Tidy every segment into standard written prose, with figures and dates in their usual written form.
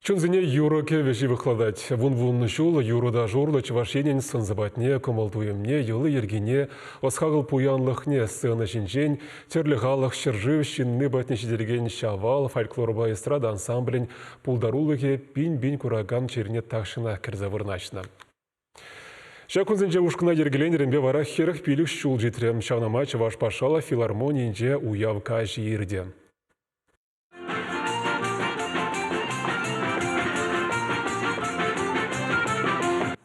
Чунсене юрӑ-кӗвӗ ҫывӑхлатать. Вун-вун ҫул юрӑ-ташӑ урлӑ Чӑваш Енӗн сӑн-сӑпатне, кӑмӑл-туйӑмне, йӑли-йӗркине, ӑс-хакӑл пуянлӑхне сцена ҫинчен тӗрлӗ халӑх ҫӗршыв ҫынни патне ҫитерекен Ҫавал фольклорпа эстрада ансамблӗн пултарулӑхӗ пин-пин куракан чӗрине тахҫанах кӗрсе вырнаҫнӑ. Ҫак кунсенче ушкӑна йӗркеленӗренпе вара 45 ҫул ҫитрӗ. Ҫавна май Чӑваш патшалӑх филармонийӗнче уяв каҫӗ иртӗ.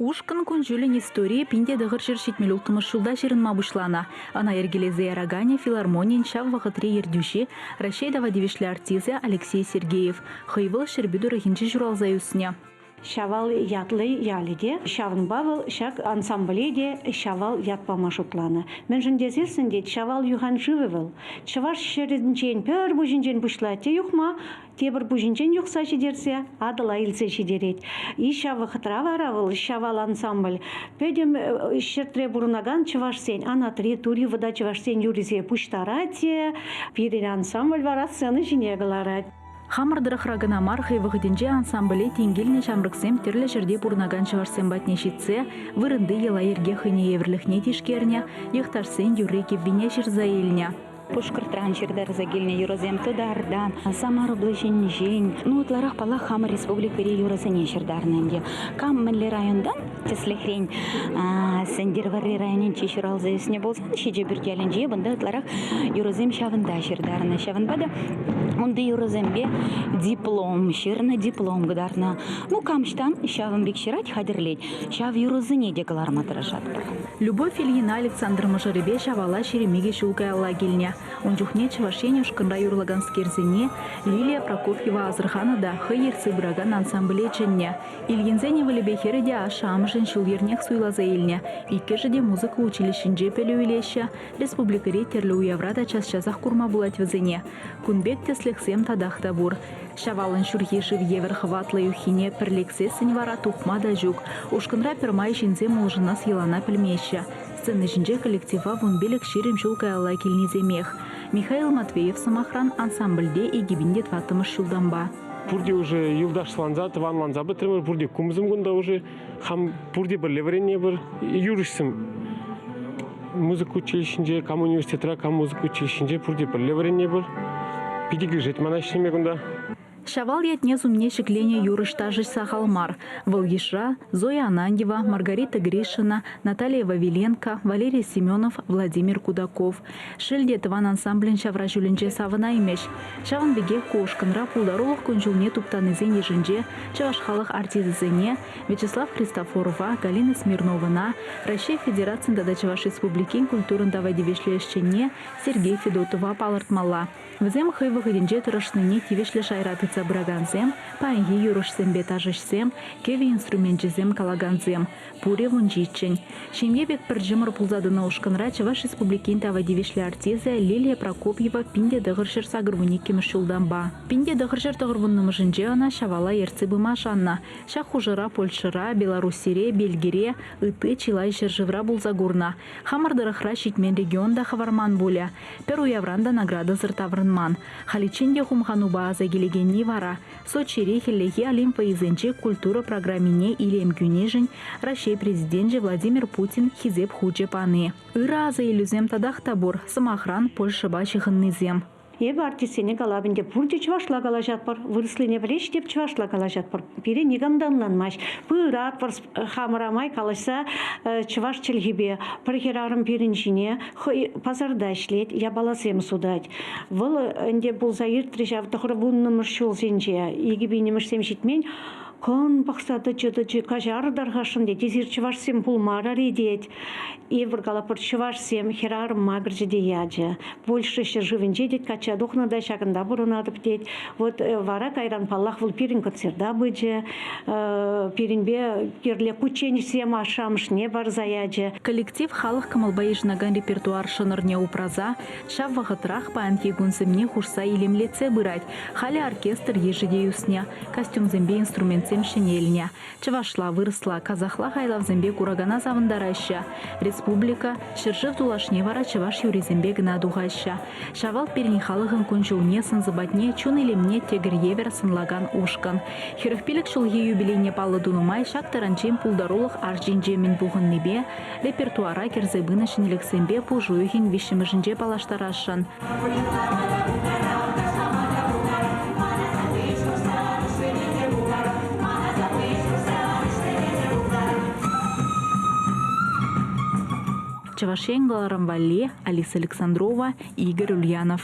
Ушкӑн кун-ҫулӗн историйӗ 1976 ҫулта ҫырӑнма пуҫланӑ. Ӑна йӗркелесе яраканӗ филармонин ҫав вӑхӑтри ертӳҫи, Раҫҫей тава тивӗҫлӗ артисчӗ Алексей Сергеев. Хӑй вӑл Ҫӗрпӳ тӑрӑхӗнче ҫуралса ӳснӗ. Ҫавал ятлӑ ялӗ те, ҫавӑнпа вӑл ҫак ансамбле те Ҫавал ят пама шутланӑ. Мӗншӗн тесессӗн тет, Ҫавал юхан шывӗ вӑл. Чӑваш ҫӗрӗнчен пӗр пуҫӗнчен пуҫлать те юхма, тепӗр пуҫӗнчен юхса ҫитерсе Атӑла илсе ҫитерет. И ҫав вӑхӑтра вара вӑл Ҫавал ансамбль пӗтӗм ҫӗртре пурӑнакан чӑвашсен, анатри, тури вӑта чӑвашсен юррисене пуҫтарать те пирӗн ансамбль вара сцена ҫине кӑларать. Хамӑр тӑрӑхра кӑна мар, хӑй вӑхӑтӗнче ансамбле тин килнӗ ҫамрӑксем тӗрлӗ ҫӗрте пурӑнакан чӑвашсем патне ҫитсе вырӑнти йӑла-йӗрке хӑйне евӗрлӗхне тишкернӗ, йӑхташсен юрри-кӗввине ҫырса илнӗ. Пушкӑртран ҫыртарса килнӗ юрӑсем Тутартан, Самар облаҫӗнчен, ну, ытларах, паллах, хамӑр республикӑри юрӑсене ҫыртарнӑ ӗнтӗ. Кам мӗнле районтан, тӗслӗхрен, Сӗнтӗрвӑрри районӗнче ҫуралса ӳснӗ пулсан, Ҫичӗпӳрт ялӗнче кунта ытларах юрӑсем ҫавӑнта ҫыртарнӑ. Ҫавӑнпа та унти юрӑсемпе диплом ҫырнӑ, диплом кӑтартнӑ. Ну, кам ӑҫтан ҫавӑн пек ҫырать, хатӗрлет, ҫав юрӑсене те кӑларма тӑрӑшатпӑр. Любовь Ильина Александр мӑшӑрӗпе Ҫавала 22 ҫул каялла килнӗ. Ун чухне Чӑваш Ен ушкӑнра юрлаканскерсене Лилия Прокофьева асӑрханӑ та хӑй ертсе пыракан ансамбле чӗннӗ. Ильинсен ывӑлӗпе хӗрӗ те ашшӗ-амӑшӗн ҫул-йӗрнех суйласа илнӗ. Иккӗшӗ те музыка училищинче пӗлӳ илеҫҫӗ. Республикӑри тӗрлӗ уявра та час-часах курма пулать вӗсене. Кун пек тӗслӗхсем татах та пур. Ҫавалӑн ҫурхи шыв евӗр хӑватлӑ юххине пӗрлексессӗн вара тухма та ҫук. Ушкӑнра пӗрмай ҫынсем улшӑнас йӑлана пӗлмеҫҫӗ. Сцена ҫинче коллектива 15-20 ҫул каялла килнисемех. Михаил Матвеев, сӑмахран, ансамбльте 2004 ҫултанпа. Пурте уже юлташланса, тӑванланса пӗтрӗмӗр, пурте кумсем кунта уже. Хам пурте пӗрле вӗренетпӗр. Юрӑҫсем музыка училищинче, кам университетра, кам музыка училищинче пурте пӗрле вӗренетпӗр. Питӗ килӗшет мана ӗҫлеме кунта. Ҫавал ятне-сумне ҫӗкленӗ юрӑҫ-ташӑҫ сахал мар. Вӑл йышра Зоя Ананьева, Маргарита Гришина, Наталья Вавиленко, Валерий Семенов, Владимир Кудаков. Шел те, тӑван ансамблӗн ҫавра ҫулӗнче савӑнаймӗҫ. Ҫавӑн пекех ку ушкӑнра пултарулӑх кун-ҫулне туптанисен йышӗнче чӑваш халӑх артисчӗсене Вячеслав Христофорова, Галина Смирновӑна, Раҫҫей Федерацин тата Чӑваш Республикин культурӑн тава тивӗҫлӗ ӗҫченне Сергей Федотова палӑртмалла. Вӗсем хӑй вӑхӑтӗнче тӑрӑшнине тивӗҫлӗ шайра тытса пыракансем, паянхи юрӑҫсемпе ташӑҫсем, кӗвӗ инструменчӗсем калакансем. Пурӗ 17-ӗн. Ҫемье пек пӗр чӑмӑр пулса тӑнӑ ушкӑнра Чӑваш Республикин тава тивӗҫлӗ артисчӗ Лилия Прокопьева 1982 ҫултанпа. 1990-мӗшӗнче ӑна Ҫавала ертсе пыма шаннӑ. Ҫак хушӑра Польшӑра, Белоруссире, Бельгире, ытти чылай ҫӗршывра пулса курнӑ. Хамӑр тӑрӑхра ҫитмен регион та хӑварман пулӗ. Пӗр уявран та наградӑсӑр таврӑнман. Халиччен те хумханупа аса килекенни вара Сочири хӗллехи Олимп вӑййисенче культура программине илем кӳнишӗн Раҫҫей Президенчӗ Владимир Путин Хисеп хучӗ пани. Ырӑ асаилӳсем татах та пур, сӑмахран, Польшӑпа ҫыхӑннисем. Эпӗ артистсене калап ӗнтӗ, пурте чӑвашла калаҫатпӑр, вырӑслине пӗлеҫ теп чӑвашла калаҫатпӑр. Пире никам та ӑнланмасть. Пыратпӑр хамӑра май калаҫса чӑваш чӗлхипе. Пӗр хӗрарӑм пирӗн ҫине хӑй пасарта ӗҫлет, япаласем сутать. Вӑл ӗнтӗ пулса иртрӗ ҫав 90-мӗш ҫулсенче, 2000-мӗшсем ҫитмен. Кӑн пӑхса тӑчӗ-тӑчӗ, каҫар тархасшӑн тет, эсир чӑвашсем пулмарӑр-и тет. Эпир калатпӑр, чӑвашсем хӗрарӑм макӑрчӗ те ячӗ. Польша ҫӗршывӗнче тет качча тухнӑ та ҫакӑнта пурӑнатӑп тет. Вот вара кайран, паллах, вӑл пирӗн концерта пычӗ, пирӗнпе кирлӗ кучченӗҫсем ашшӗ-амӑшне парса ячӗ. Коллектив халӑх кӑмӑлпа йышӑнакан репертуар шӑнӑрне упраса, ҫав вӑхӑтрах паянхи кун сӗмне хушса илемлетсе пырать. Халӗ оркестр йышӗ те ӳснӗ. Костюмсемпе инструментсем ушкӑнсем ҫӗнелнӗ. Чӑвашла, вырӑсла, казахла хайлавсемпе куракана савӑнтараҫҫӗ. Республика, ҫӗршыв тулашне вара чӑваш юррисемпе кӑна тухаҫҫӗ. Ҫавал пирӗн халӑхӑн кун-ҫулне, сӑн-сӑпатне, чун илемне тӗкӗр евӗр сӑнлакан ушкӑн. 45 ҫулхи юбилейне паллӑ тунӑ май ҫак таранччен пултарулӑх арчинче мӗн пухӑннипе, репертуара кӗрсе пынӑ ҫӗнӗлӗхсемпе пуш уйӑхӗн виҫҫӗмӗшӗнче паллаштарасшӑн. Чӑваш Ен кӑларӑм валли Алиса Александрова, Игорь Ульянов.